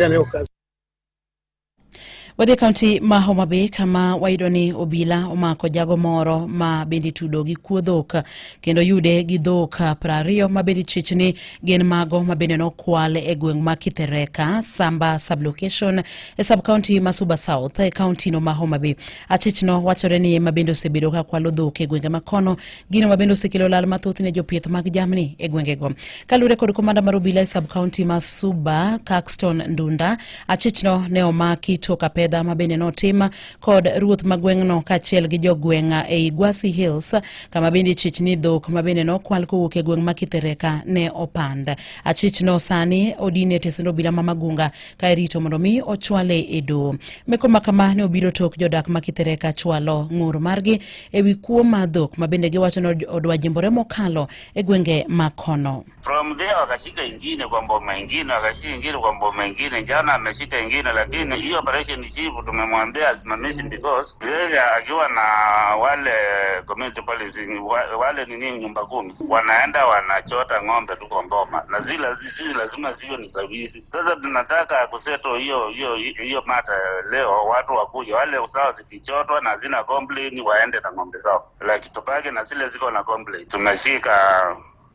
Na hiyo kazi. Wadhi e kaunti ma Homa Bay kama wayudo ni obila omako jago moro ma bende itudo gi kuo dhok kendo yude gi dhok 20 ma bende ichich ni gin mago ma bende nokwal e gweng' ma Kithereka, Samba sublocation e sub-county ma Suba South e kaunti no ma Homa Bay. Achichno wachore ni ema bende osebedo ka kwalo dhok e gwenge ma kono, gino ma bende osekelo lal mathoth ne jopith mag jamni e gwengego. Kaluwore kod komanda mar obila e sub-county ma Suba, Caxton Ndunda, achichno ne omaki tok apedha ma bende notim kod ruoth ma gweng'no kaachiel gi jogweng' ei Gwasi Hills, kama bende ichich ni dhok ma bende nokwal kowuok e gweng' ma Kithereka ne opand. Achichno sani odin e tesend obila ma Magunga ka irito mondo mi ochwale e doho. Meko ma kama ne obiro tok jodak ma Kithereka chwalo ng'ur margi e wi kuo mar dhok ma bende giwacho ni odwa jimbore mokalo e gwenge ma kono. From there wakashika ingine kwa mboma ingine, wakashika ingine kwa mboma ingine, jana ameshika ingine, lakini hiyo operation chief tumemwambia asimamishi because yeye akiwa na wale community policing wale nini nyumba kumi wanaenda wanachota ng'ombe tu kwa mboma, na zile sisi lazima ziwe ni za wizi. Sasa tunataka kusettle hiyo matter leo, watu wakuja wale sawa zikichotwa na zina complain waende na ng'ombe zao, like tupake na zile ziko na complain. Tumeshika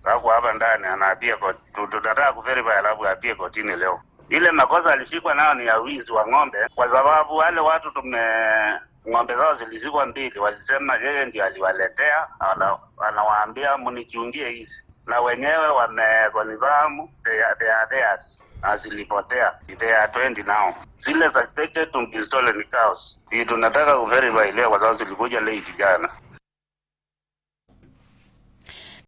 hapo hapa ndani anaapia kwa tunataka kuverify alafu apie kotini leo. Ile makosa alishikwa nayo ni ya wizi wa ng'ombe, kwa sababu wale watu tume ng'ombe zao zilizikwa mbili, walisema yeye ndio aliwaletea, anawaambia mnichungie hizi, na wenyewe wameconfirm they are theirs na zilipotea. They are 20 now. Zile suspected to be stolen cows. Hii tunataka kuverify leo kwa sababu zilikuja late jana.